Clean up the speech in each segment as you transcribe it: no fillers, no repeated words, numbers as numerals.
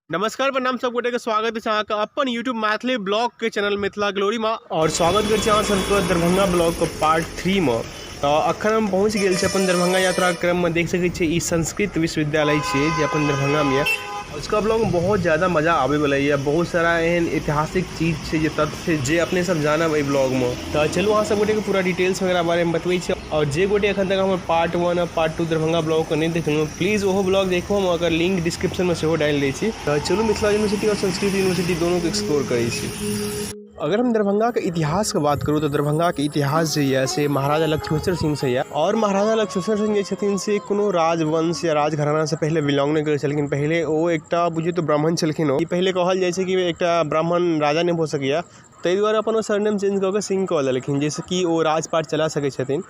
नमस्कार प्रणाम सब गोटे के स्वागत है अहाँके अपन यूट्यूब मैथिली ब्लॉग के चैनल मिथिला ग्लोरी में और स्वागत कर अहाँ सबके दरभंगा ब्लॉग के पार्ट 3 में। तो अखन हम पहुँच गेल छी अपन दरभंगा यात्रा क्रम में। देख सकै छियै ई संस्कृत विश्वविद्यालय छियै जे अपन दरभंगा में यऽ। उसका ब्लॉग में बहुत ज़्यादा मजा आबे वाला यऽ। बहुत सारा एहन ऐतिहासिक चीज छै जे तथ्य छै जे अपने सब जानब एहि ब्लॉग में। तो चलू अहाँ सब गोटे के पूरा डिटेल्स वगैरह बारे में बतबै छी। और जे गोटे अखन तक हमर पार्ट 1 और पार्ट 2 दरभंगा ब्लॉग के नहीं देखलहुँ प्लीज ओहो ब्लॉग देखो, हम ओकर लिंक डिस्क्रिप्शन में सेहो डालि दै छी। तो चलू मिथिला यूनिवर्सिटी और संस्कृत यूनिवर्सिटी दोनों के एक्सप्लोर करै छी। अगर हम दरभंगा के इतिहास के बात करूँ तो दरभंगा के इतिहास जे यऽ से महाराजा लक्ष्मेश्वर सिंह से यऽ। और महाराजा लक्ष्मेश्वर सिंह जे छथिन से कोनो राजवंश या राजघराना से पहले बिलोंग नहीं करै छलखिन। पहले ओ एकटा बुझियौ तऽ ब्राह्मण छलखिन। ओ ई पहले कहल जाइ छै कि एकटा ब्राह्मण राजा नहि भऽ सकैए, ताहि दुआरे अपन ओ सरनेम चेंज कऽ कऽ सिंह कऽ लेलखिन जाहिसँ कि ओ राजपाट चला सकै छथिन।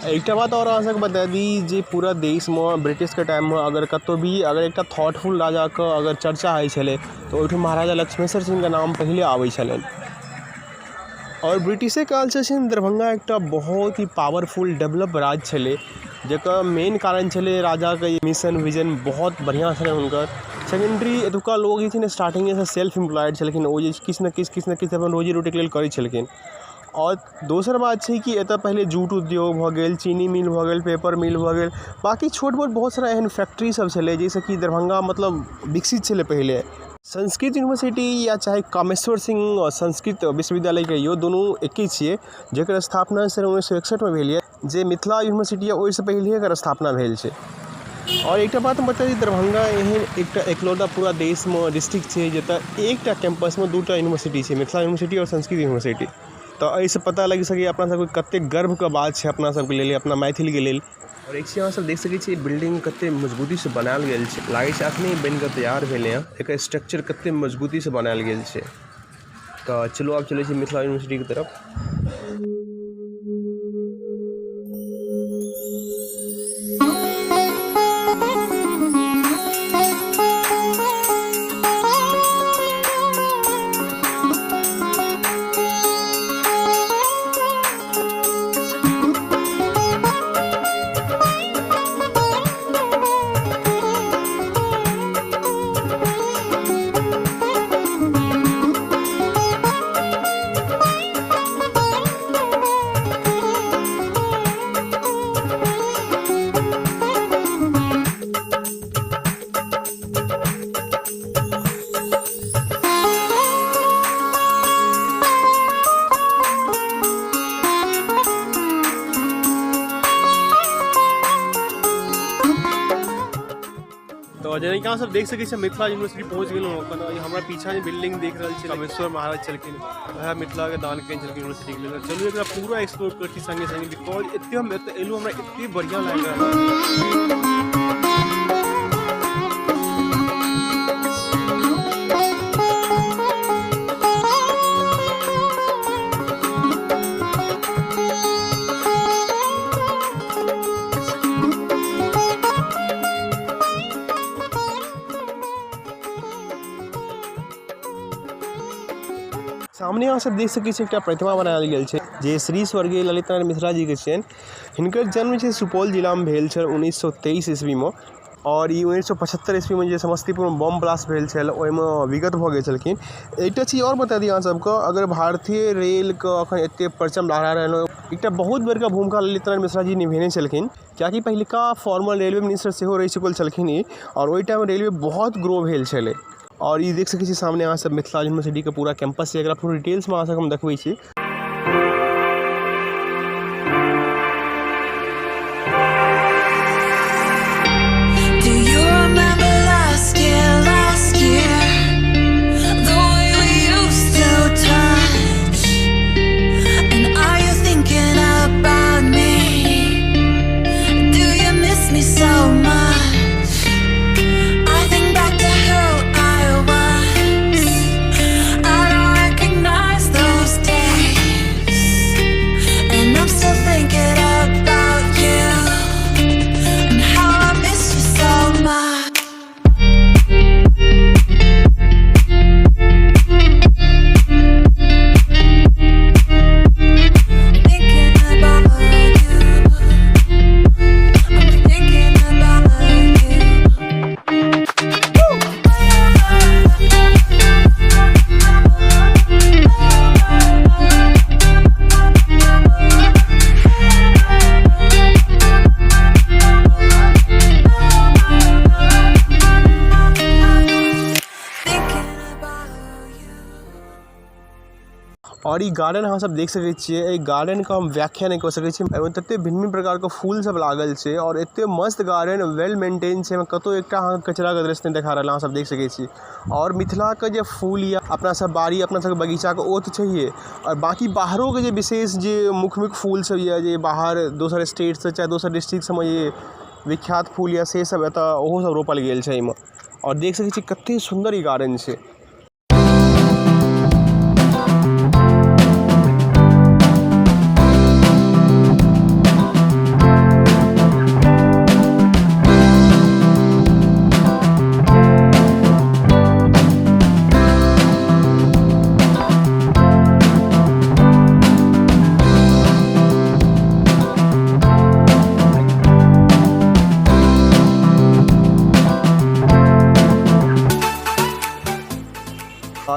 एकटा बात आओर अहाँ सबके बता दी जे पूरा देशमे ब्रिटिशके टाइममे अगर कतहु भी अगर एकटा थॉटफुल राजाके अगर चर्चा होइ छलै तऽ ओहिठाम महाराजा लक्ष्मेश्वर सिंहके नाम पहिले आबै छलनि। आओर ब्रिटिशे कालसँ छै ने दरभंगा एकटा बहुत ही पावरफुल डेवलप राज छलै, जकर मेन कारण छलै राजाके मिशन विजन बहुत बढ़िआँ छलै हुनकर। सेकेंडरी एतुका लोक जे छै ने स्टार्टिंगेसँ सेल्फ एम्प्लॉयड छलखिन। ओ जे किछु ने किछु किछु ने किछु अपन रोजी रोटीके लेल करै छलखिन। आओर दोसर बात छै कि एतऽ पहिले जूट उद्योग भऽ गेल, चीनी मिल भऽ गेल, पेपर मिल भऽ गेल, बाँकी छोट मोट बहुत सारा एहन फैक्ट्री सब छलै जाहिसँ कि दरभंगा मतलब विकसित छलै पहिले। संस्कृत यूनिवर्सिटी या चाहे कामेश्वर सिंह संस्कृत विश्वविद्यालय कहियौ, दुनू एके छियै, जकर स्थापना सन 1961मे भेल यऽ। जे मिथिला यूनिवर्सिटी यऽ ओहिसँ पहिले एकर स्थापना भेल छै। आओर एकटा बात हम बता दी, दरभंगा एहन एकटा एकलौता पूरा देशमे डिस्ट्रिक्ट छै जतऽ एकटा कैंपसमे दूटा यूनिवर्सिटी छै, मिथिला यूनिवर्सिटी आओर संस्कृत यूनिवर्सिटी। तऽ एहिसँ पता लागि सकैए अपना सबके कतेक गर्वके बात छै अपना सबके लेल, अपना मैथिलके लेल। आओर एक चीज अहाँ सब देख सकै छियै, बिल्डिंग कते मजबूतीसँ बनायल गेल छै, लागै छै अखने बनि कऽ तैयार भेलै हँ। एकर स्ट्रक्चर कते मजबूतीसँ बनायल गेल छै। तऽ चलू आब चलै छी मिथिला यूनिवर्सिटीके तरफ। तो जेना कि अहाँ सब देख सकै छियै मिथिला यूनिवर्सिटी पहुँच गेलहुँ अपन। ई हमरा पीछा जे बिल्डिंग देख रहल छी कामेश्वर महाराज छलखिन, वएह मिथिलाके दान केने छलखिन यूनिवर्सिटीके लेल। चलू एकरा पूरा एक्सप्लोर करै छी संगे संगे, because एते हम एतऽ एलहुँ हमरा एते बढ़िआँ लागि रहल। सामने अहाँ सब देख सकै छी एकटा प्रतिमा बनायल गेल छै जे श्री स्वर्गीय ललित नारायण मिश्रा जी के छियनि। हिनकर जन्म जे सुपौल जिलामे भेल छल 1923 ईस्वीमे और ई 1975 ईस्वीमे जे समस्तीपुरमे बम ब्लास्ट भेल छल ओहिमे विगत भऽ गेल छलखिन। एकटा चीज आओर बता दी अहाँ सबके, अगर भारतीय रेलके अखन एते परचम लहरा रहल एकटा बहुत बड़का भूमिका ललित नारायण मिश्रा जी निभेने छलखिन, कियाकि पहिलुका फॉर्मर रेलवे मिनिस्टर सेहो रहि चुकल छलखिन ई। और ओहि टाइममे रेलवे बहुत ग्रो भेल छलै। और ई देख सकै छी सामने अहाँ सब मिथिला यूनिवर्सिटीके पूरा कैंपस छै, एकरा पूरा डिटेल्समे अहाँ सबके हम देखबै छी। Do you remember last year, last year? The way we used to touch. And are you thinking about me? Do you miss me so much? I think back to who I was. I don't recognize those days. और ई garden अहाँ सब देख सके छिए, ए garden के हम व्याख्या नहीं क सके छी। एमे तते भिन्न-भिन्न प्रकार के फूल सब लागल छै और एते मस्त गार्डन वेल मेंटेन छै, एमे कतो एकटा अहाँ के कचरा के दृश्य नहीं देखा रहल, अहाँ सब देख सके छी। और मिथिला के जे फूल या अपना सब बाड़ी अपना सब बगीचा के ओ त छैहे, और बाकी बाहरों के जे विशेष जे मुख्य-मुख्य फूल सब या जे बाहर दोसर स्टेट से चाहे दोसर डिस्ट्रिक्ट सब में जे विख्यात फूल या से सब एता ओहो सब रोपल गेल छै एमे। और देख सके छी कते सुंदर ई गार्डन छै।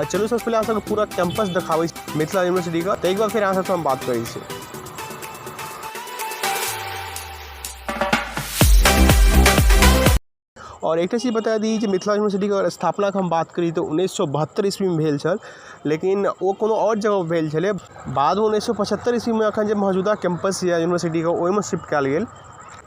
चलू सबसे पहले अहाँ सबके पूरा कैंपस देखाबै छी मिथिला यूनिवर्सिटी का, तऽ एक बार फेर अहाँ सबसँ हम बात करै छी। और एकटा चीज बता दी जे मिथिला यूनिवर्सिटी के अगर स्थापना के हम बात करी तऽ 1972 ईस्वी में भेल छल, लेकिन ओ कोनो और जगह भेल छलै। बाद में 1975 ईस्वी में अखन जे मौजूदा कैंपस यऽ यूनिवर्सिटी के ओहिमे शिफ्ट कयल गेल।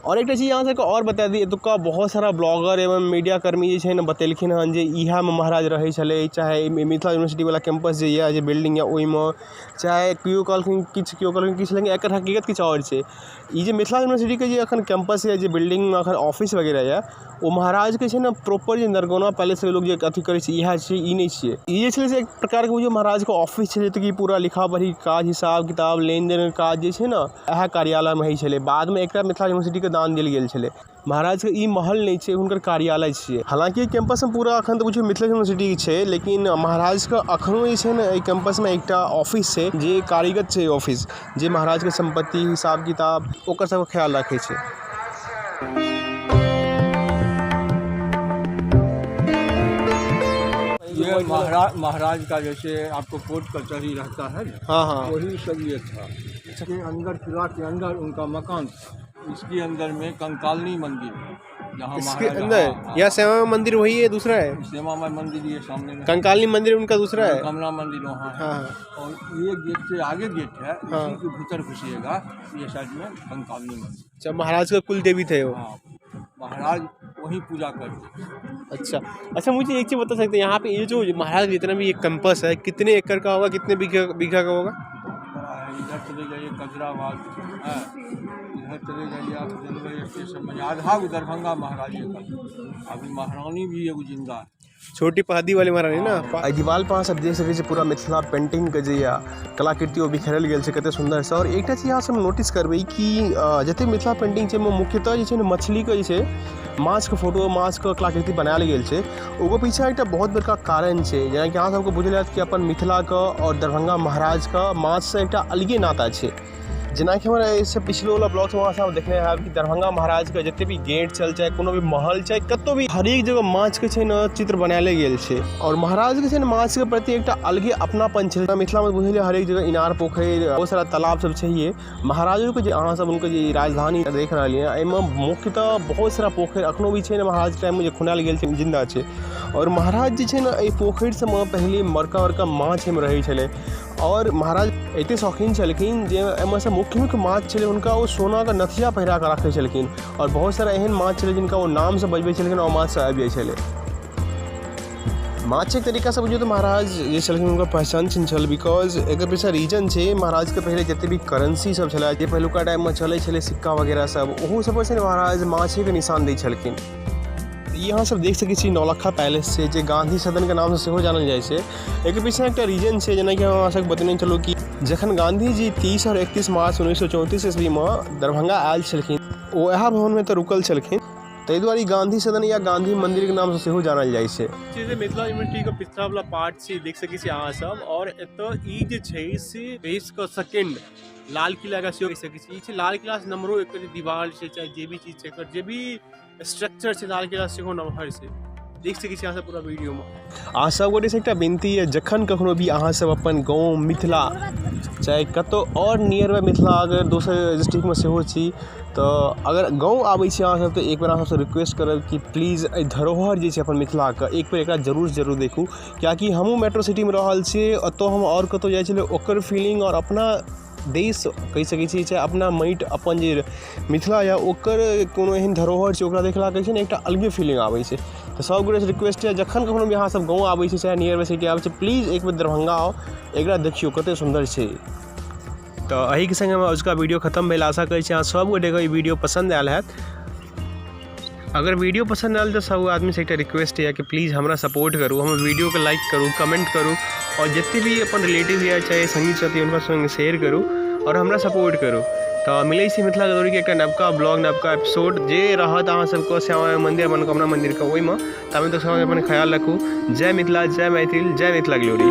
और एकटा चीज अहाँ सबके और बता दी, एतुका बहुत सारा ब्लॉगर एवं मीडिया कर्मी जे छै ने बतेलखिन हन जे इएह मे महाराज रहै छलै, चाहे मिथिला यूनिवर्सिटी वाला कैंपस जे यऽ जे बिल्डिंग यऽ ओहिमे, चाहे केओ कहलखिन किछु, केओ कहलखिन किछु, लेकिन एकर हकीकत किछु और छै। ई जे मिथिला यूनिवर्सिटी के जे अखन कैंपस यऽ, जे बिल्डिंग मे अखन ऑफिस वगैरह यऽ, ओ महाराज के छै ने प्रॉपर जे नरगौना पैलेस के लोग जे अथी करै छै इएह छियै, ई नहि छियै। ई जे छलै से एक प्रकार के बुझियौ महाराज के ऑफिस छलै, तऽ की पूरा लिखा पढ़ी के काज, हिसाब किताब, लेन देन के काज जे छै ने इएह कार्यालय मे होइ छलै। बाद मे एकरा मिथिला यूनिवर्सिटी के दान देल गेल छलै। महाराज के ई महल नहि छै, हुनकर कार्यालय छियै। हालांकि कैंपस मे पूरा अखन तऽ बुझियौ मिथिला यूनिवर्सिटी छै, लेकिन महाराज के अखनो जे छै ने एहि कैंपस मे एकटा ऑफिस छै जे कार्यरत छै ऑफिस, जे महाराज के संपत्ति हिसाब किताब ओकर सबके ख्याल राखै छै। ये महाराज का जैसे आपको कोर्ट कचहरी रहता है ना, हाँ, हाँ। वही सब ये था। इसके अंदर किला के अंदर उनका मकान था। इसके अंदर में कंकालिनी मंदिर है, जहाँ इसके महाराज, अंदर? हाँ, हाँ। या श्यामा मंदिर वही है, दूसरा है? श्यामा माई मंदिर ये सामने में। कंकालिनी मंदिर उनका दूसरा है? कमला मंदिर वहाँ है। हाँ, हाँ। और ये गेट से आगे गेट है, हाँ। इसी के भीतर घुसिएगा, ये साइड में कंकालिनी मंदिर। अच्छा, महाराज का कुल देवी थे वो? हाँ, महाराज वहीं पूजा करते। अच्छा अच्छा, मुझे एक चीज़ बता सकते हैं, यहाँ पे ये जो महाराज जितना भी ये कैंपस है कितने एकड़ का होगा, कितने बीघा का होगा? बड़ा है, इधर चले जाइए कजराबाद है, इधर चले जाइए आप रेलवे स्टेशन में, आधा दरभंगा महाराज का। अभी महारानी भी एगो जिंदा है, छोटी पहाड़ी वाली महारानी ना। एहि दीवार पर अहाँ सब देख सकै छी पूरा मिथिला पेंटिंग के जे या कलाकृति ओ बिखेरल गेल छै कते सुंदर से। और एकटा चीज अहाँ सब नोटिस करबै कि जते मिथिला पेंटिंग छै ओहिमे मुख्यतः जे छै ने मछली के जे छै माछ के फोटो, माछ के कलाकृति बनायल गेल छै। ओकर पीछा एकटा बहुत बड़का कारण छै, जेनाकि अहाँ सबके बुझल हैत कि अपन मिथिला के और दरभंगा महाराज के माछ से एकटा अलगे नाता छै। जेनाकि हमरा एहिसँ पिछलो वाला ब्लॉग अहाँ सब देखने हैब कि दरभंगा महाराज के जते भी गेट छल, चाहे कोनो भी महल, चाहे कतौ भी, हरेक जगह माछ के छै ने चित्र बनायले गेल छै। और महाराज के छै ने माछ के प्रति एकटा अलगे अपनापन छै। मिथिला में बुझलियै हरेक जगह इनार पोखरि बहुत सारा तालाब सब छैहे। महाराजो के जे अहाँ सब उनके जे राजधानी देख रहल ये, एहिमे मुख्यतः बहुत सारा पोखरि अखनो भी छै ने महाराज के टाइम में जे खुनायल गेल छै, जिंदा छै। और महाराज जे छै ने एहि पोखरि सबमे पहिले बड़का बड़का माछ एहिमे रहै छलै। और महाराज एते शौकीन छलखिन जे एहिमे से मुख्य मुख्य माछ छलै हुनका ओ सोनाके नथिया पहिरा कऽ राखै छलखिन। और बहुत सारा एहन माछ छलै जिनका ओ नामसँ बजबै छलखिन और माछ सब आबि जाइ छलै। माछ एक तरीकासँ बुझियौ तऽ महाराज जे छलखिन हुनकर पहचान चिन्ह छल, because एकर पीछा रीजन छै महाराजके पहिले जते भी करेंसी सब छलै जे पहिलुका टाइममे चलै छलै सिक्का वगैरह सब, ओहो सब पर छै ने महाराज माछेके निशान दै छलखिन। ई अहाँ सब देख सकै छी नौलखा पैलेस छै जे गांधी सदन के नाम से सेहो जानल जाइ छै। एकर पीछे एकटा रीजन छै, जेनाकि हम अहाँ सबके बतेने छलहुँ कि जखन गांधी जी 30 और 31 मार्च 1934 ईस्वी में दरभंगा आयल छलखिन, ओ इएह भवन में तऽ रुकल छलखिन, ताहि दुआरे ई गांधी सदन या गांधी मंदिर के नाम से सेहो जानल जाइ छै। जे मिथिला यूनिवर्सिटी के पिछला वाला पार्ट छै देख सकै छी अहाँ सब। और एतऽ ई जे छै से देश के सेकेंड लाल किला के सेहो कहि सकै छी। ई छै लाल किला से नंबरो एकर जे दीवार छै, चाहे जे भी चीज छै, एकर जे भी स्ट्रक्चर छै लाल किला सेहो नमहर छै। देख सकै छी अहाँसभ पूरा वीडियोमे। अहाँ सब गोटेसँ एकटा विनती यऽ, जखन कखनो भी अहाँ सब अपन गाँव मिथिला चाहे कतहु आओर नियर बाय मिथिला अगर दोसर डिस्ट्रिक्टमे सेहो छी तऽ अगर गाँव आबै छी अहाँ सब तऽ एक बेर अहाँ सबसँ रिक्वेस्ट करब कि प्लीज एहि धरोहर जे छै अपन मिथिलाके एक बेर एकरा जरूरसँ जरूर देखू, किएकि हमहूँ मेट्रो सिटीमे रहल छी, ओतऽ हम आओर कतहु जाइ छलियै ओकर फीलिंग आओर अपना देश कहि सकै छी चाहे अपना माटि अपन जे मिथिला यऽ ओकर कोनो एहन धरोहर छै, ओकरा देखलाके जे छै ने एकटा अलगे फीलिंग आबै छै। तऽ सब गोटेसँ रिक्वेस्ट यऽ, जखन कखनो भी अहाँ सब गाँव आबै छी चाहे नियर बाय सिटी आबै छी, प्लीज एक बेर दरभंगा आउ, एकरा देखियौ कते सुन्दर छै। तऽ एहिके संगे हमर अजुका वीडियो खतम भेल। आशा करै छी अहाँ सब गोटेके ई वीडियो पसन्द आयल हैत। अगर वीडियो पसन्द आयल तऽ सब आदमीसँ एकटा रिक्वेस्ट यऽ कि प्लीज हमरा सपोर्ट करू, हमर वीडियोके लाइक करू, कमेंट करू आओर जते भी अपन रिलेटिव यऽ चाहे संगी साथी हुनका संगे शेयर करू आओर हमरा सपोर्ट करू। तऽ मिलै छी मिथिला गौरीके एकटा नवका ब्लॉग, नवका एपिसोड जे रहत अहाँ सबके श्यामा माइ मन्दिर, मनोकामना मन्दिरके ओहिमे। ताबे तक सब अपन ख्याल रखू। जय मिथिला, जय मैथिल, जय मिथिला ग्लोरी।